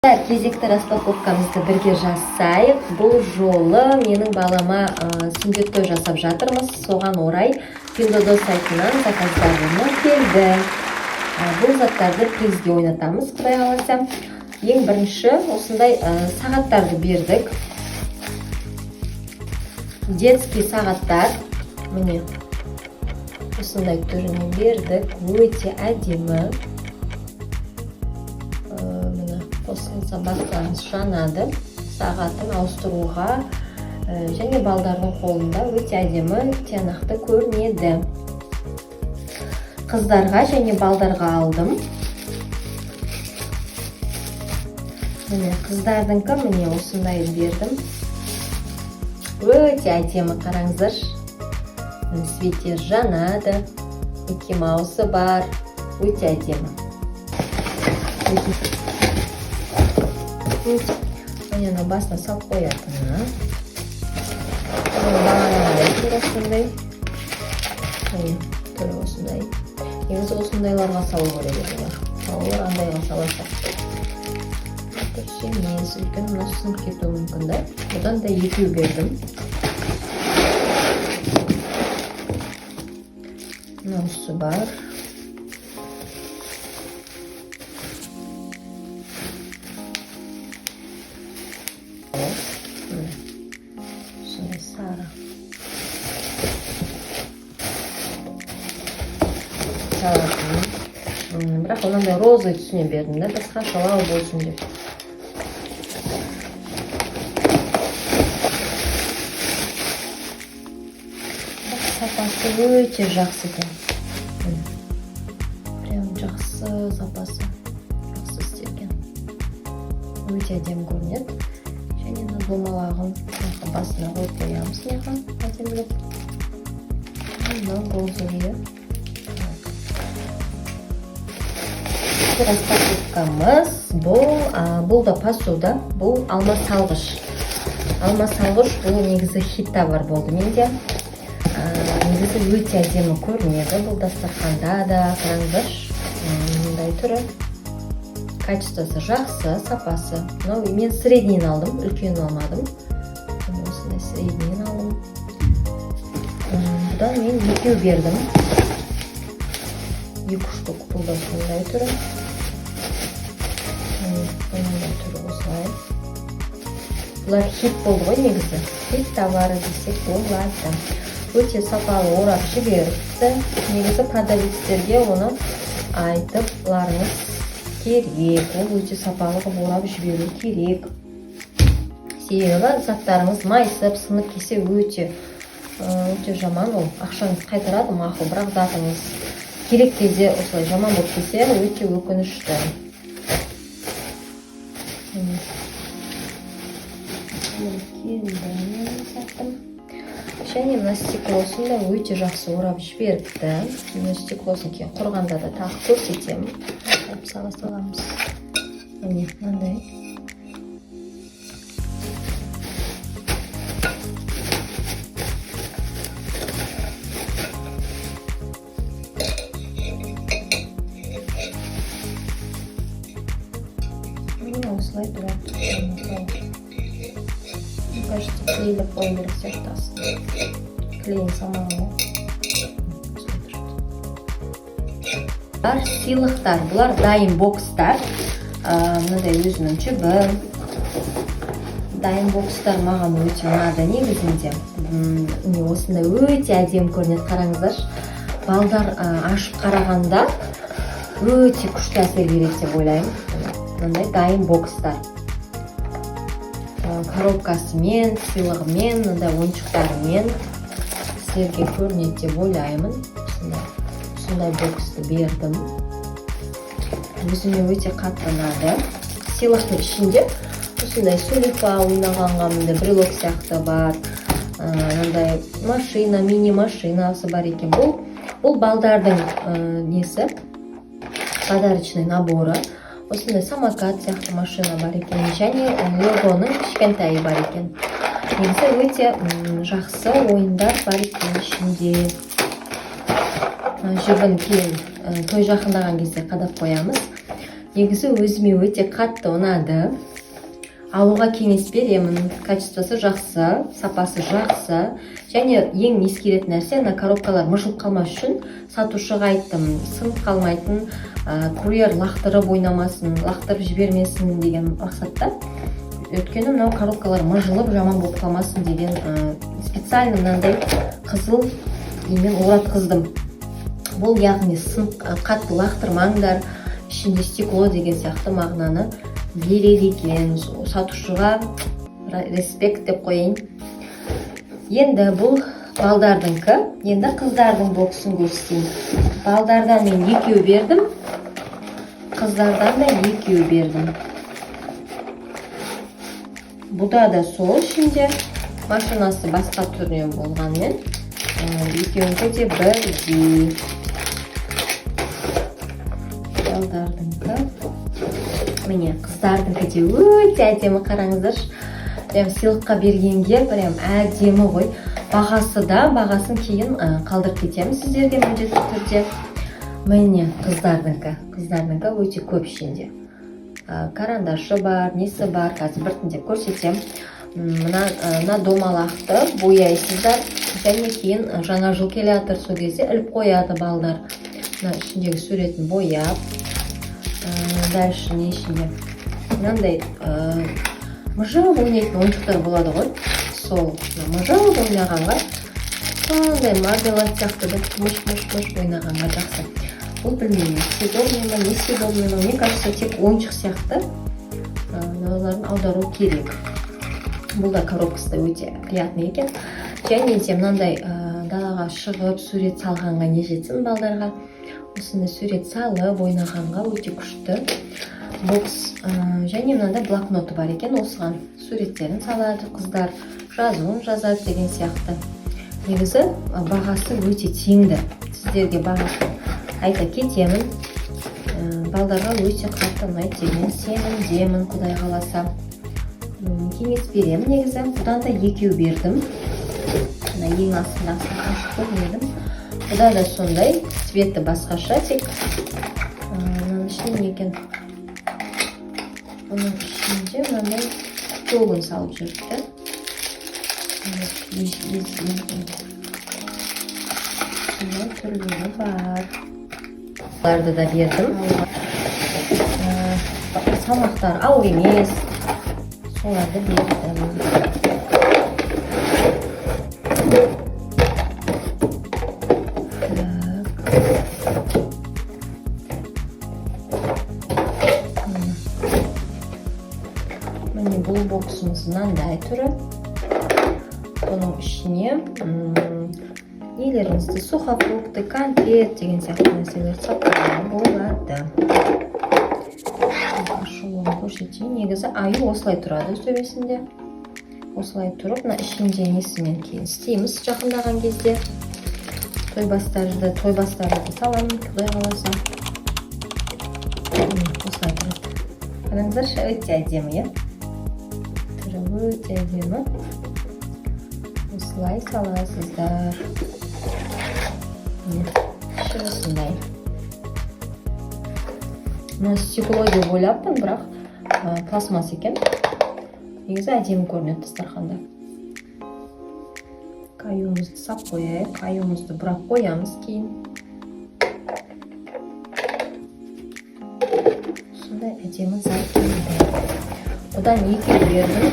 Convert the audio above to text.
Так, кезекті распаковкамызды бірге жасайық. Бұл жолы менің балама сүндет той жасап жатырмыз. Соған орай Пиндуодуо сайтынан заказдарым келді. Бұл заттарды призге ойнатамыз, Құдай қаласа. Ең бірінші осындай сағаттарды бердік. Детский сағаттар. Міне, осындай түріне бердік. Өте әдемі. Міне, қосылса бассаңыз жанады. Сағатын ауыстыруға және балдардың қолында өте әдемі, тиянақты көрінеді. Қыздарға және балдарға алдым. Міне, қыздардыңкі, міне, осындай бердім. Өте әдемі, қараңыздаршы. Міне, свете жанады. Микки Маусы бар. Өте әдемі. Өте. Міне, мынау басына салып қоятыны. Міне, тура сондай. Міне, түрі осындай. Негізі осындайларға салу керек еді олар. Олар андайға салады. Дұрыс емес, өйткені мынау сынып кетуі мүмкін да. Бұдан да екеу бердім. Мынаусы бар. Міне, осындай сары. Салатын. Бірақ мынандай розовый түсіне бердім да, басқашалау болсын деп. Бірақ сапасы өте жақсы екен. Міне. Прям жақсы сапасы. Жақсы істелген. Өте әдемі көрінеді. Және мына домалағын мына басына қойып қоямыз мына әдемілеп. Мынау розовый. Распаковкамыз бұл, бұл да посуда, бұл алма салғыш. Алма салғыш бұл негізі хит товар болды менде. Негізі өте әдемі көрінеді бұл дастарханда да, қараңыздаршы, мындай түрі. Качествосы жақсы, сапасы. Мынау мен среднийін алдым, үлкенін алмадым. Міне, осындай среднийін алдым. Бұдан мен екеу бердім. Екі штук, бұл да сондай түрі. Міне, мынандай түрі осылай. Бұлар хит болды ғой негізі. Хит товары десек болады. Өте сапалы орап жіберіпті. Негізі продавецтерге оны айтыпларыңыз керек. Ол өте сапалы қылып орап жіберу керек. Себебі заттарыңыз майысып, сынып келсе, өте өте жаман ол. Ақшаңыз қайтарады, мақұл, бірақ затыңыз керек кезде осылай жаман болып келсе, өте өкінішті. Міне. Міне, келді менің затым. Және мына стеклосын да өте жақсы орап жіберіпті. Мына стеклосын кейін құрғанда да тағы көрсетемін. Алып сала саламыз. Міне, мынандай. Міне, осылай тұрады. Мне кажется, клейлеп қою керек сияқты астына. Клейін салмаған ғой. Осылай тұрады. Бұлар сыйлықтар, бұлар дайын бокстар. Мынандай өзінің жібі. Дайын бокстар маған өте ұнады негізінде. Міне, осындай өте әдемі көрінеді, қараңыздаршы. Балдар ашып қарағанда өте күшті әсер береді деп ойлаймын. Мынандай дайын бокстар. Коробкасымен, сыйлығымен, мынандай ойыншықтарымен сіздерге көрінеді деп ойлаймын. Осындай боксты бердім. Өзіме өте қатты ұнады. Сыйлықтың ішінде осындай сулифа ойнағанға мындай брелок сияқты бар. Мынандай машина, мини машинасы бар екен. Бұл балдардың несі? Подарочный наборы. Осындай самокат сияқты машина бар екен және легоның кішкентайы бар екен. Негізі өте жақсы ойындар бар екен ішінде. Жібін кейін той жақындаған кезде қадап қоямыз. Негізі өзіме өте қатты ұнады. Алуға кеңес беремін. Качествосы жақсы, сапасы жақсы. Және ең ескеретін нәрсе, мына коробкалар мыжылып қалмас үшін сатушыға айттым, сынып қалмайтын, курьер лақтырып ойнамасын, лақтырып жібермесін деген мақсатта. Өйткені мынау коробкалар мыжылып жаман болып қалмасын деген, специально мынандай қызыл немен оратқыздым. Бұл яғни сынып, қатты лақтырмаңдар, ішінде стекло деген сияқты мағынаны береді екен. Сатушыға респект деп қояйын. Енді бұл балдардыңкі, енді қыздардың боксын көрсетейін. Балдардан мен екеу бердім, қыздардан да екеу бердім. Бұда да сол ішінде машинасы басқа түрінен болғанмен, екеуінікі де бірдей. Балдардыңкі міне, қыздардікі де өте әдемі, қараңыздаршы. Прям сыйлыққа бергенге прям әдемі ғой. Бағасы да, бағасын кейін қалдырып кетемін сіздерге міндетті түрде. Міне, қыздардікі. Қыздардікі өте көп ішінде. Карандашы бар, несі бар, қазір біртіндеп көрсетемін. Мына домалақты бояйсыздар және кейін жаңа жыл келе жатыр, сол кезде іліп қояды балдар. Мына ішіндегі суретін бояп. Дальше не ішінде? Мынандай мыжып ойнайтын ойыншықтар болады ғой, сол мыжып ойнағанға, сондай мармелад сияқты да, мыш мыш мыш ойнағанға жақсы. Бұл білмеймін, съедобный ма, не съедобный ма, мне кажется, тек ойыншық сияқты. Мыналарын аудару керек. Бұл да коробкасы да өте приятный екен. Және де мынандай далаға шығып сурет салғанға не жетсін балдарға, осындай сурет салып ойнағанға өте күшті бокс. Және мынандай блокноты бар екен, осыған суреттерін салады қыздар, жазуын жазады деген сияқты. Негізі бағасы өте тиімді, сіздерге бағасын айта кетемін. Балдарға өте қатты ұнайды деген сенімдемін, құдай қаласа. Кеңес беремін негізі. Бұдан да екеу бердім. Мына ең астындағысын ашып көрмедім. Бұда да сондай, цветі басқаша тек. Мынаның ішінде не екен? Бұның ішінде мынандай тогын салып жіберіпті. Сондай түрлері бар. Бұларды да бердім. Салмақтары ауыр емес, соларды бердім. Так. Міне. Міне, бұл боксымыз мынандай түрі. Бұның ішіне нелеріңізді, сухофрукты, конфет деген сияқты нәрселерді салып қоюға болады. Ашылуын көрсетейін. Негізі аю осылай тұрады, төбесінде осылай тұрып, мына ішінде несімен кейін істейміз жақындаған кезде. Той бастарды саламын, құдай қаласа. Міне, осылай тұрады, қараңыздаршы, өте әдемі, иә, түрі өте әдемі. Осылай саласыздар. Міне, іші осындай. Мына стекло деп ойлаппын, бірақ пластмасс екен. Негізі әдемі көрінеді дастарханда. Аюымызды сап қояйық, аюымызды бұрап қоямыз кейін. Осындай әдемі зат келді. Бұдан екеу бердім.